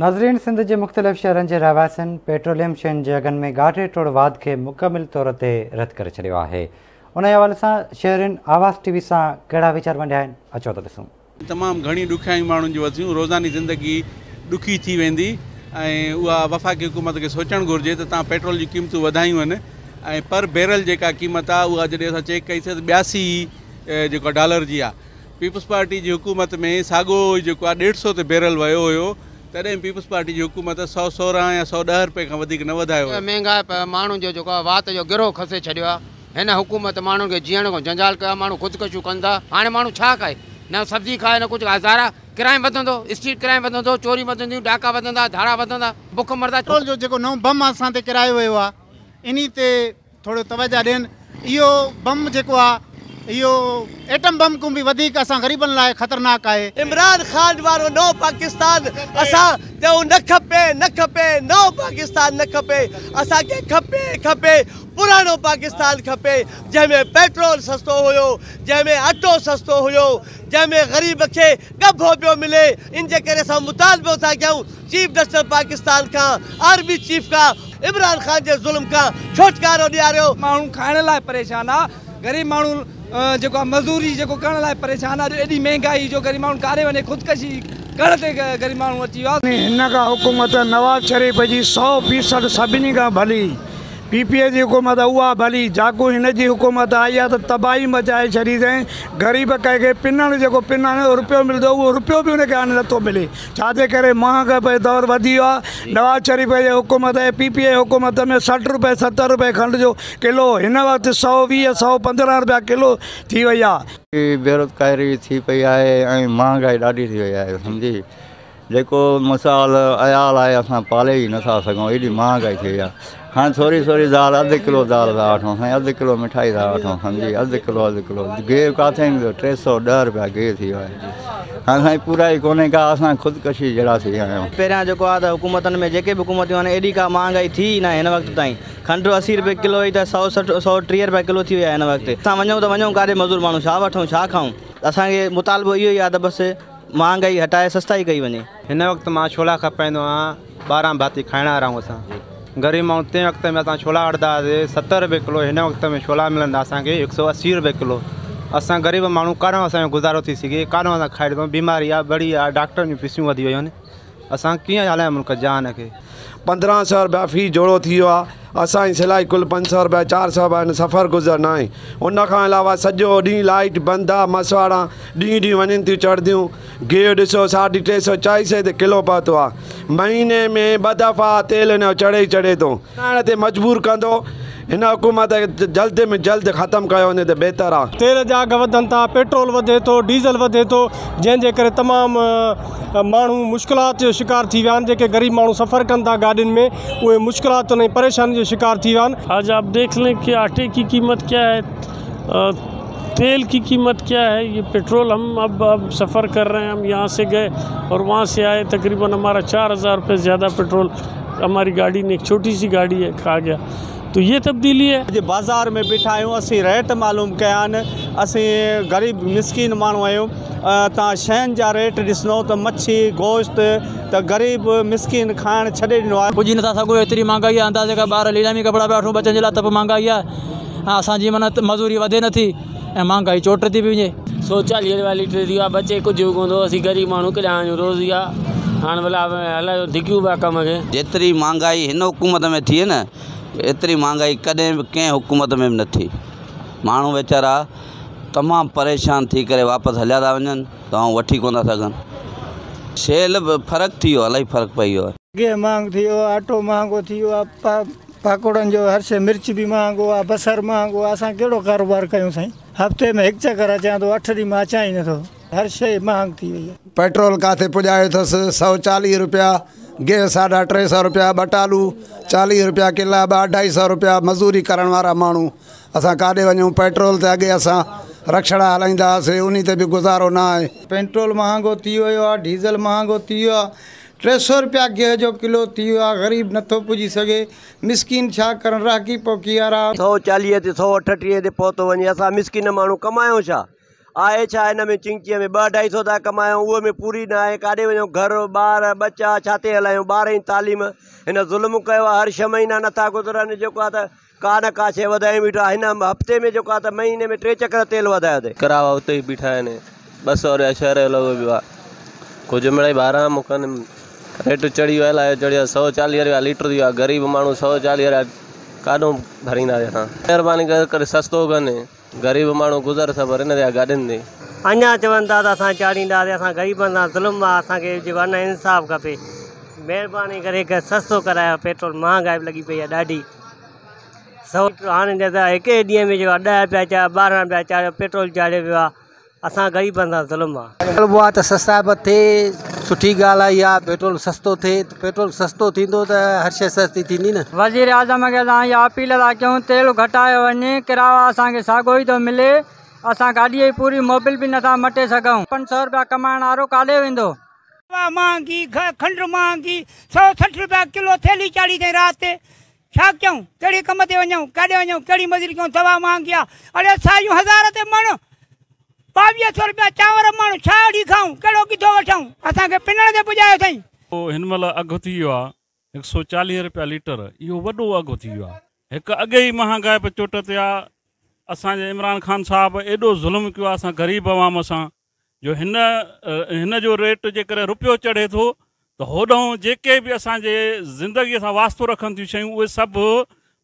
ناظرين سنڌ جي مختلف شهرن جي رهواسين پيٽروليم شين جي اگهن ۾ ڳاٽي ٽوڙ واڌ کي مڪمل طور تي رد ڪري ڇڏيو آهي. ان حوالي سان شهرين آواز ٽي وي سان ڪهڙا ويچار ونڊيا آهن اچو ته ڏسون. تمام گهڻيون ڏکيائيون ماڻهن جون وڌيون، روزاني زندگي ڏکي ٿي ويندي ۽ اها وفاقي حڪومت کي سوچڻ گهرجي ته تان پيٽرول جون قيمتون وڌايون آهن ۽ پر بيرل جيڪا قيمت آهي اها جڏهن اسان چيڪ ڪئي سي ته 82 جيڪو ڊالر جي آهي. پيپلز پارٽي جي حڪومت ۾ ساڳو ئي جيڪو آهي 150 تي بيرل ويو هيو تڏهن پيپلز پارٽي جي حڪومت 116 يا 110 رپئي کان وڌيڪ نه وڌايو هيو. مهنگائپ ماڻهن جو جيڪو آهي وات جو گرهو کسي ڇڏيو آهي. هن حڪومت ماڻهن کي جيئڻ کان جنجال ڪيو آهي. ماڻهو خودڪشيون ڪن ٿا. هاڻي ماڻهو ڇا کائي؟ نه سبزي کائي نه ڪجهه کائي. ظاهر آهي ڪرائم وڌندو، اسٽريٽ ڪرائم وڌندو، چوريون وڌنديون، ڊاڪا وڌندا، ڌاڙا وڌندا، بک مرندا. پيٽرول جو جيڪو نئون بم اسان تي ڪرايو ويو آهي انهي تي ٿورو توجه ڏين. اهو بم جيڪو آ اهو ايٽم بم کان به وڌيڪ اسان غريبن لاء خطرناڪ آهي. عمران خان وارو نئون پاڪستان اسان چئون نه کپي نه کپي نئون پاڪستان نه کپي اسان کي کپي کپي پراڻو پاڪستان کپي جنهن ۾ پيٽرول سستو هيو جنهن ۾ اٽو سستو هيو جنهن ۾ غريب کي ڳڀو پيو ملي ان جي ڪري اسان مطالبو ٿا ڪيون چيف جسٽس پاڪستان کان آرمي چيف کان عمران خان جي ظلم کان ڇوٽڪارو ڏياريو. ماڻهو کائڻ لاء پريشان آ، غريب ماڻهو جيڪو آ مزدوري جيڪو ڪرڻ لاء پريشان آ جو ايڏي مهنگائي جو غريب ماڻهو ڪاڏي وڃي خودڪشي ڪرڻ تي غريب ماڻهو اچي ويو آ. هن کان حڪومت نواز شريف جي 100% سڀني کان ڀلي. پي پي جي حڪومت اها ڀلي جاڪو هن جي حڪومت آئي آ ته تباهي مچائي ڇڏي اٿئين. غريب ڪنهن کي پنڻ جيڪو پنڻ جو رپيو ملندو اهو رپيو به هن کي هاڻي نٿو ملي. ڇا جي ڪري مهانگائي جو دور وڌي ويو آ. نواز شريف جي حڪومت ۽ پي پي جي حڪومت ۾ 60 روپيه 70 روپيه کنڊ جو ڪلو هن وقت 120 115 روپيا ڪلو ٿي وئي آ. بيروزگاري ٿي پئي آهي ۽ مهانگائي ڏاڍي ٿي وئي آهي سمجهي. جيڪو مثال عيال آهي اسان پالي ئي نٿا سگهون ايڏي مهانگائي ٿي وئي آهي هاڻي ٿوري ٿوري دال اڌ ڪلو دال ٿا وٺون سائين اڌ ڪلو مٺائي ٿا وٺون سمجهي اڌ ڪلو اڌ ڪلو گيهه ڪاٿي ايندو 310 روپيا گيهه ٿي ويو آهي هاڻي سائين پورا ئي ڪونهي ڪا اسان خودڪشي جهڙا ٿي ويا آهيون. پهريان جيڪو آهي ته حڪومتن ۾ جيڪي به حڪومتون آهن ايڏي ڪا مهانگائي ٿي ئي ناهي هن وقت تائين کنڊ 80 روپيه ڪلو هئي ته 160 130 روپيا ڪلو ٿي وئي آهي هن وقت اسان وڃون ته وڃون ڪاڏي مزور ماڻهو ڇا وٺون ڇا کائون اسان کي مطالبو اهو ئي آهي ته بس مهانگائي هٽائي سستائي ڪئي وڃي. هن وقت مان ڇولا کپائيندو آهيان 12 ڀاتي کائڻ وارا آهيون اسان غريب ماڻهو تنهن وقت ۾ اسان ڇولا وٺندا هئاسي 70 روپيه ڪلو هن وقت ۾ ڇولا ملن ٿا اسان کي 180 روپيه ڪلو اسان غريب ماڻهو ڪاڏان اسان جو گذارو ٿي سگهي ڪاڏان اسان کائي سگهون بيماري آهي بڙي آهي ڊاڪٽرن جون فيسون وڌي ويون آهن اسان ڪيئن هلايون ملڪ جهان کي. 1500 رپيا في جوڙو ٿي ويو آهي اسان جي سلائي ڪل 500 رپيا 400 رپيا آهن سفر گذر نه آهي ان کان علاوه سڄو ڏينهن لائيٽ بند آهي مسواڙا ڏينهن ڏينهن وڃن ٿيون چڙهنديون گيهه ڏسو 350 400 تي ڪلو پهتو آهي مهيني ۾ 2 دفعا تيل هن جو چڙهي ئي چڙهي ٿو. کائڻ تي مجبور ڪندو هن حڪومت کي جلد ۾ جلد ختم ڪيو وڃي ته بهتر آ. تيل جا اگهه وڌن ٿا، پيٽرول وڌي ٿو، ڊيزل وڌي ٿو، جنهن جي ڪري تمام ماڻهو مشڪلات جو شڪار ٿي ويا آهن، جيڪي غريب ماڻهو سفر ڪن ٿا گاڏين ۾ اهي مشڪلاتن ۽ پريشانين جو شڪار ٿي ويا آهن. آج آپ ديک لين ڪي آٽي ڪي قيمت ڪيا هي تيل ڪي قيمت ڪيا هي يي پيٽرول هم اب اب سفر ڪر رهي هين هم يهان سي گئي اور وهان سي آئي تقريبن همارا 4000 روپي زياده پيٽرول هماري گاڏي ني ايڪ ڇوٽي سي گاڏي هي کا گيا تو يي تبديلي هي. اڄ بازار ۾ بيٺا آهيون اسين ريٽ معلوم ڪيا آهن اسين غريب مسڪين ماڻهو آهيون تان شين جا ريٽ ڏسندو ته مڇي گوشت ته غريب مسڪين کائڻ ڇڏي ڏنو آهي. پڄي نٿا سگهون ايتري مهانگائي آهي اندازي کان ٻاهر ليلامي ڪپڙا پيا وٺون ٻچن جي لاء ته به مهانگائي آهي ۽ اسان جي معنيٰ مزوري وڌي نٿي ۽ مهانگائي چوٽ تي پئي وڃي. 140 رپيا ليٽر ٿي ويو آهي بچي ڪجهه به ڪونه ٿو اسين غريب ماڻهو ڪيڏانهن وڃون روز اها هاڻ ڀلا هلايو ڌڪيون پيا ڪم کي. جيتري مهانگائي هن حڪومت ۾ ٿي نه ايتري مهانگائي ڪڏهن به ڪنهن حڪومت ۾ به نه ٿي. ماڻهو ويچارا تمام پريشان ٿي ڪري واپس هليا ٿا وڃن دوائون وٺي ڪونه ٿا سگهن. سيل به فرق ٿي ويو الاهي فرق پئي ويو آهي. گيهه مهانگو ٿي ويو آهي اٽو مهانگو ٿي ويو آهي پاڪوڙن جو هر شيء مرچ به مهانگو آهي بصر مهانگو آهي اسان ڪهڙو ڪاروبار ڪيون سائين هفتي ۾ هڪ چڪر اچان ٿو 8 ڏينهن مان اچان ئي نٿو هر شيء مهانگ ٿي وئي آهي. پيٽرول ڪاٿي پڄايو اٿس 140 روپيا گيهه 350 روپيا ٻٽالو 40 روپيا ڪلا ٻه 250 روپيا مزوري ڪرڻ وارا ماڻهو اسان ڪاڏي وڃون پيٽرول تي اڳي اسان رڪشڙا هلائيندا هئاسي انهي تي به گذارو نه آهي. پيٽرول مهانگو ٿي ويو آهي ڊيزل مهانگو ٿي ويو آهي 300 روپيا گيهه جو ڪلو ٿي ويو آهي غريب نٿو پڄي سگهي مسڪين ڇا ڪرن راهڪي پوکي وارا. 140 تي 138 تي پهتو وڃي اسان مسڪين ماڻهو ڪمايون ڇا؟ آهي ڇا هن ۾ چنگچيء ۾ ٻه اڍائي سو ٿا ڪمايون اهو ۾ پوري نه آهي ڪاڏي وڃون گهر ٻار ٻچا ڇا تي هلايون ٻارن جي تعليم هن ظلم ڪيو آهي هر ڇهه مهينا نٿا گذرن جيڪو آهي ته ڪا نه ڪا شيء وڌايون بيٺو آهي هن هفتي ۾ جيڪو آهي ته مهيني ۾ ٽي چڪر تيل وڌايو اٿئي. ڪراوا اتي ئي بيٺا آهن 200 رپيا شهر جو لڳو پيو آهي ڪجهه مڙئي 12 مون کن ريٽ چڙهي ويو آهي چڙهي ويو 140 رپيا ليٽر ٿي ويو آهي غريب ماڻهو 140 رپيا ڪاڏو ڀرينداسين اسان مهرباني ڪري سستو ڪن. غريب ماڻهو گذر سفر نه رهيا گاڏين تي. اڃا چون ٿا ته اسان چاڙهينداسين اسان غريبن سان ظلم آ اسان کي جيڪو آ نه انصاف کپي مهرباني ڪري سستو ڪرايو پيٽرول مهانگائي به لڳي پئي آ ڏاڍي سو هاڻي هڪ ئي ڏينهن ۾ جيڪو آ 10 رپيا چاڙهيو 12 رپيا چاڙهيو پيٽرول چاڙهيو ويو آ اسان غريبن سان ظلم آ. مطالبو آ ته سستا به ٿئي سٺي ڳالهه آ اها پيٽرول سستو ٿئي ته پيٽرول سستو ٿيندو ته هر شيء سستي ٿيندي نه. وزير اعظم کي اسان اها اپيل ٿا ڪيون تيل گهٽايو وڃي ڪرايو اسان کي ساڳو ئي ٿو ملي اسان گاڏي جي پوري موبل به نٿا مٽي سگهون. 500 رپيا ڪمائڻ وارو ڪاڏي ويندو. دوا مهانگي، کنڊ مهانگي، 160 رپيا ڪلو ٿيلهي چاڙهي اٿئي رات تي، ڇا ڪيون، ڪهڙي ڪم تي وڃون، ڪاڏي وڃون، ڪهڙي مزوري ڪيون، دوا مهانگي آ، اڙي سايون هزار تي مڻ، 2200 رپيا چانور مڻ، ڇا اڙي کائون، ڪهڙو ڳڌو وٺون، اسان کي پنڻ تي پڄايو اٿئي. هن مهل اگهه ٿي ويو آ 140 رپيا ليٽر، اهو وڏو اگهه ٿي ويو آ. هڪ اڳي ئي مهانگائپ چوٽ تي آ، اسان جي عمران خان صاحب ايڏو ظلم ڪيو آ اسان غريب عوام سان جو هن هن جو ريٽ جيڪڏهن رپيو چڙهي ٿو ته هوڏانهن جيڪي به اسان جي زندگي سان واسطو رکن ٿيون شيون اهي سڀ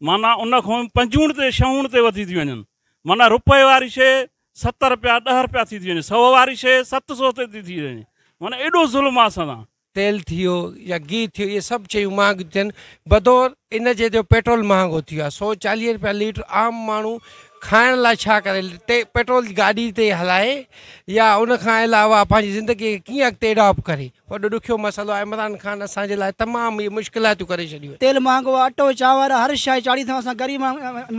معنيٰ ان کان پنجوڻ تي ڇهوڻ تي وڌي ٿيون وڃن معنيٰ رپئي واري شيء 7 رپيا 10 رپيا ٿي ٿي وڃي سو واري شيء 700 تي ٿي ٿي وڃي معنيٰ ايڏو ظلم آهي اسان سان. تيل ٿي ويو يا گيهه ٿي ويو اهي سڀ شيون مهانگيون ٿين بدور ان جي جو پيٽرول مهانگو ٿي ويو آهي 140 رپيا ليٽر عام ماڻهو کائڻ لاء ڇا ڪري پيٽرول جي گاڏي تي هلائي يا ان کان علاوه پنهنجي زندگي کي ڪيئن اڳتي اڊاپٽ ڪري وڏو ڏکيو مسئلو آهي عمران خان اسان جي لاء تمام اهي مشڪلاتون ڪري ڇڏيون آهن. تيل مهانگو آهي اٽو چانور هر شيء چاڙهي اٿئون اسان غريب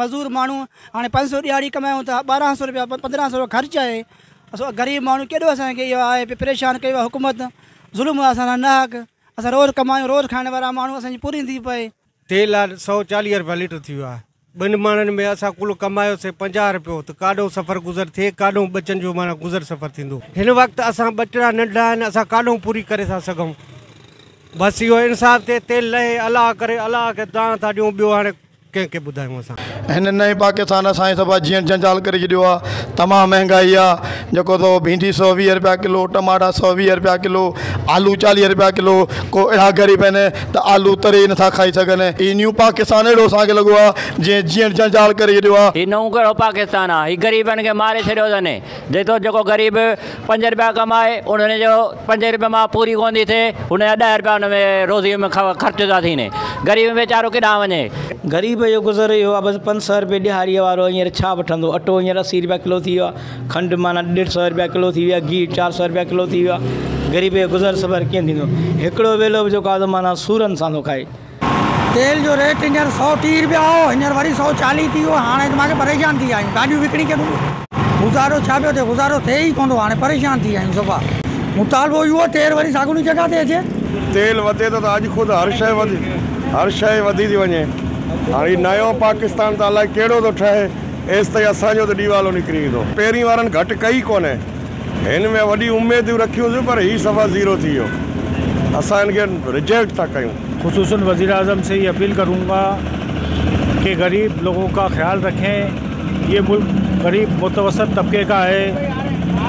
مزور ماڻهو هاڻي 500 ڏهاڙي ڪمايون ٿا 1200 رپيا 1500 رپيا خرچ آهي اسان غريب ماڻهو ڪيڏو اسان کي اهو آهي پريشان ڪيو آهي حڪومت ظلم آ اسان سان ناحق اسان روز ڪمايون روز کائڻ وارا ماڻهو اسان جي پوري نٿي پئي. تيل آ 140 رپيا ليٽر ٿي ويو آ ٻن ماڻهن ۾ اسان ڪل ڪمايوسي 50 رپيو ته ڪاڏو سفر گذر ٿئي ڪاڏو ٻچن جو معنيٰ گذر سفر ٿيندو هن وقت اسان ٻچڙا ننڍڙا آهن اسان ڪاڏو پوري ڪري ٿا سگهون بس اهو انصاف ٿئي تيل لهي الله ڪري الله کي دانهن ٿا ڏيون ٻيو هاڻي ڪنهن کي ٻڌايون اسان. هن نئين پاڪستان اسان جي صفا جيئڻ جنجال ڪري ڇڏيو آ تمام مهنگائي آ جيڪو سو ڀينڊي 120 رپيا ڪلو ٽماٽا 120 رپيا ڪلو آلو 40 رپيا ڪلو ڪو اهڙا غريب آهن ته آلو تري نٿا کائي سگهن هي نيو پاڪستان اهڙو اسان کي لڳو آ جنهن جيئڻ جنجال ڪري ڇڏيو آ. هي نئون ڪهڙو پاڪستان آ هي غريبن کي ماري ڇڏيو اٿن جيترو جيڪو غريب 5 رپيا ڪمائي ان جو 5 رپيا مان پوري ڪونه ٿي ٿئي ان جا 10 رپيا ان ۾ روزي ۾ خرچ ٿا ٿين غريب ويچارو ڪيڏانهن وڃي. غريب جو گذر اهو آهي بس 500 رپئي ڏهاڙيء وارو هينئر ڇا وٺندو اٽو هينئر 80 رپيا ڪلو ٿي ويو آهي کنڊ معنيٰ 150 رپيا ڪلو ٿي ويو آهي گيهه 400 رپيا ڪلو ٿي ويو آهي غريب جو گذر سفر ڪيئن ٿيندو هڪڙو ويلو به جيڪو آهي سو معنيٰ سورن سان ٿو کائي. تيل جو ريٽ هينئر 130 رپيا هو هينئر وري 140 ٿي ويو هاڻي ته ماکي پريشان ٿي ويا آهيون گاڏيون وڪڻي ڪيڏو گذارو ڇا پيو ٿئي گذارو ٿئي ئي ڪونه ٿو هاڻي پريشان ٿي ويا آهيون صفا مطالبو اهو آهي تيل وري ساڳڻي جڳهه تي اچي. تيل وڌي ٿو ته اڄ خود هر شيء وڌي هر شيء وڌي ٿي وڃي هاڻي هي نيو پاڪستان ته الائي ڪهڙو ٿو ٺهي ايستائين اسان جو ته ڏيوالو نڪري ويندو پهرين وارن گهٽ ڪئي ڪونهي. هن ۾ وڏي اميدون رکيون پر هي صفا زيرو ٿي ويو اسان هن کي رجيڪٽ ٿا ڪيون. خصوصاً وزيراعظم سي يي اپيل ڪرون گا ڪي غريب لوگون ڪا خيال رکين يي ملڪ غريب متوسط طبقي ڪا هي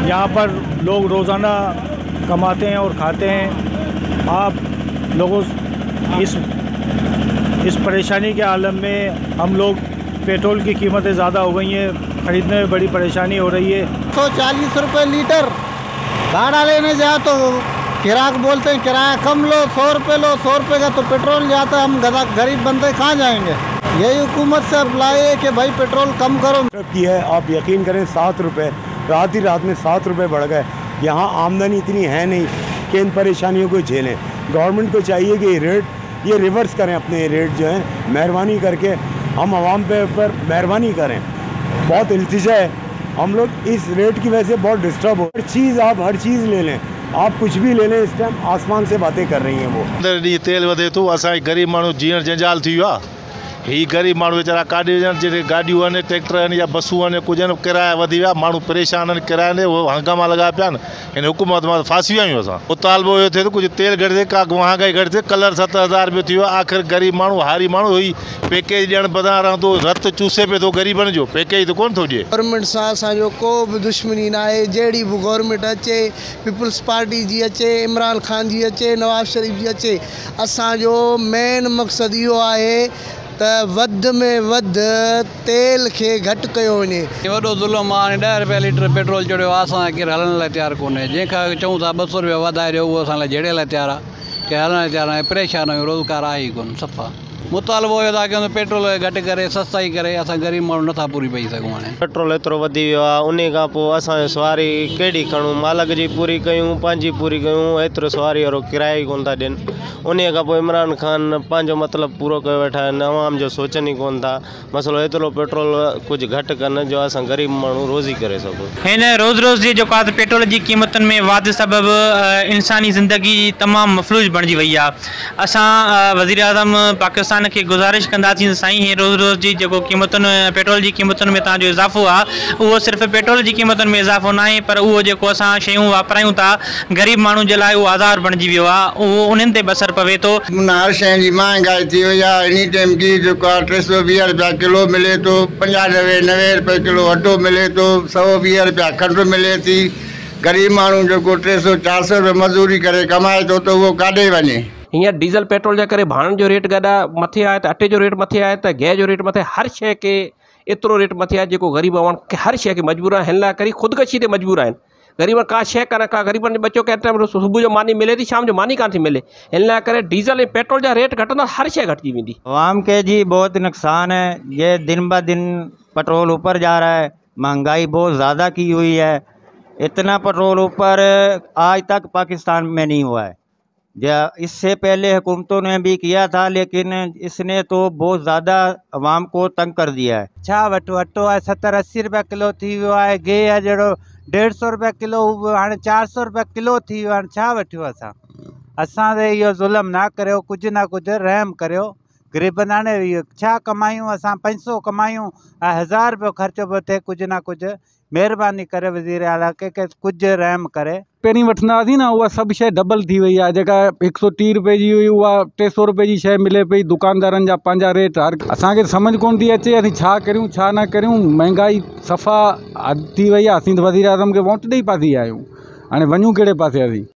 يهان پر لوگ روزانه ڪماتي هين اور کاتي هين آپ لوگون اس پريشاني ڪي عالم ۾ هم لوگ پيٽرول ڪي قيمتين زياده هو گئي هين خريدني ۾ بڙي پريشاني هو رهي هي. 140 रुपए लीटर भाड़ा लेने जाओ तो ग्राहक बोलते हैं किराया कम लो 100 रुपये लो 100 रुपये का तो पेट्रोल जाता है हम गरीब बंदे कहाँ जाएंगे। यही हुकूमत से अब लाए कि भाई पेट्रोल कम करो। की है आप यकीन करें 7 रुपये रात ही रात में 7 रुपये बढ़ गए। यहाँ आमदनी इतनी है नहीं कि इन परेशानियों को झेलें। गवर्नमेंट को चाहिए कि रेट ये रिवर्स करें अपने रेट जो हैं मेहरबानी करके हम आवाम पे पर मेहरबानी करें। बहुत इल्तिजा है हम लोग इस रेट की वजह से बहुत डिस्टर्ब हो। हर चीज़ आप हर चीज़ ले लें आप कुछ भी ले लें इस टाइम आसमान से बातें कर रही हैं वो। पंदरहं ॾींहं तेल वधे थो असांजे ग़रीब माण्हू जीअण जंजाल थी वियो आहे। هي غريب ماڻهو ويچارا ڪاڏي وڃن جيڪي گاڏيون آهن ٽريڪٽر آهن يا بسون آهن ڪجهه آهن ڪرايا وڌي ويا ماڻهو پريشان آهن ڪراين تي اهي هنگاما لڳا پيا آهن هن حڪومت مان ڦاسي ويا آهيون اسان مطالبو اهو ٿئي ٿو ڪجهه تيل گهٽ ٿئي ڪا مهانگائي گهٽ ٿئي ڪلر 7000 رپيو ٿي ويو آخر غريب ماڻهو هاري ماڻهو هي پيڪيج ڏيڻ بدران رهندو رت چوسي پيو ٿو غريبن جو پيڪيج ته ڪونه ٿو ڏئي. گورنمينٽ سان اسان جو ڪو به دشمني ناهي جهڙي به گورنمينٽ اچي پيپلز پارٽي جي اچي عمران خان جي اچي نواز شريف جي اچي اسان جو مين مقصد اهو آهي ته وڌ ۾ وڌ تيل کي گهٽ ڪيو وڃي. وڏو ظلم آ هاڻي 10 رپيا ليٽر پيٽرول چڙهيو آ اسان سان ڪير هلڻ لاء تيار ڪونهي جنهن کان چئون ٿا 200 رپيا وڌائي ڏيو اهو اسان لاء جهيڙي لاء تيار آ ڪير هلڻ لاء تيار ناهي پريشان آهيون روزگار آهي ئي ڪونه صفا مطالبو اهو ٿا ڪيون ته پيٽرول کي گهٽ ڪري سستائي ڪري اسان غريب ماڻهو نٿا پوري پئي سگهون هاڻي. پيٽرول ايترو وڌي ويو آ انهي کان پوء اسان سواري ڪهڙي کڻون مالڪ جي پوري ڪيون پنهنجي پوري ڪيون ايترو سواري وارو ڪرايو ئي ڪونه ٿا ڏين انهي کان پوء عمران خان پنهنجو مطلب پورو ڪيو ويٺا آهن عوام جو سوچن ئي ڪونه ٿا مسئلو ايترو پيٽرول ڪجهه گهٽ ڪن جو اسان غريب ماڻهو روزي ڪري سگهون. هن روز روز جي جيڪو آهي ته پيٽرول جي قيمتن ۾ واڌ سبب انساني زندگي تمام مفلوج بڻجي وئي آهي اسان وزيراعظم پاڪستان کي گذارش ڪنداسين ته سائين هي روز روز جي جيڪو قيمتن پيٽرول جي قيمتن ۾ توهان جو اضافو آهي اهو صرف پيٽرول جي قيمتن ۾ اضافو ناهي پر اهو جيڪو اسان شيون واپرايون ٿا غريب ماڻهو جي لاء اهو آزار بڻجي ويو آهي اهو انهن تي به اثر پوي ٿو. معنيٰ هر شيء جي مهانگائي ٿي وئي آهي هن ٽيم گيهه جيڪو آهي 320 رپيا ڪلو ملي ٿو 95 90 رپئي ڪلو اٽو ملي ٿو 120 رپيا کنڊ ملي ٿي غريب ماڻهو جيڪو 300 400 رپيا مزوري ڪري ڪمائي ٿو ته اهو ڪاڏي وڃي. هينئر ڊيزل پيٽرول جي ڪري ڀاڻن جو ريٽ گڏ آهي مٿي آهي ته اٽي جو ريٽ مٿي آهي ته گيهه جو ريٽ مٿي هر شيء کي ايترو ريٽ مٿي آهي جيڪو غريب عوام کي هر شيء کي مجبور آهن هن لاء ڪري خودڪشي تي مجبور آهن غريبن ڪا شيء ڪانه ڪا غريبن جو ٻچو ڪنهن ٽائيم صبح جو ماني ملي ٿي شام جو ماني ڪانه ٿي ملي هن لاء ڪري ڊيزل ۽ پيٽرول جا ريٽ گهٽندا هر شيء گهٽجي ويندي. عوام کي جي بهت نقصان هي يه دن با دن پٽرول اوپر جا رها هي مهنگائي بهت زياده ڪي هوئي هي اتنا پٽرول اوپر آج تڪ پاڪستان ۾ نهي هوا هي اس سي پهلي حڪومتون ني ڀي ڪيا ٿا ليڪن اس ني تو بهت زياده عوام ڪو تنگ ڪر ديا هي. ڇا وٺون اٽو آهي 70 80 رپيا ڪلو ٿي ويو آهي گيهه آهي جهڙو 150 رپيا ڪلو هو به هاڻي 400 رپيا ڪلو ٿي ويو آهي هاڻي ڇا وٺيون اسان اسان تي اهو ظلم نه ڪريو ڪجهه نه ڪجهه رحم ڪريو غريبن هاڻي اهو ڇا ڪمايون اسان 500 ڪمايون ۽ 1000 رپيو خرچو پيو ٿئي ڪجهه نه ڪجهه مهرباني ڪري وزير اعليٰ کي ڪجهه رحم ڪري. پهرين وٺندا هئاسين نه اها سڀ شيء ڊبل ٿي وئي آهي جيڪا 130 روپئي جي هئي اها 300 روپئي جي شيء ملي پئي دڪاندارن جا پنهنجا ريٽ هر اسان کي سمجهه ڪونه ٿي اچي اسين ڇا ڪريون ڇا نه ڪريون مهنگائي صفا حد ٿي وئي آهي اسين ته وزير اعظم کي ووٽ ڏئي ڦاسي ويا آهيون هاڻي وڃون ڪهڙي پاسي اسين.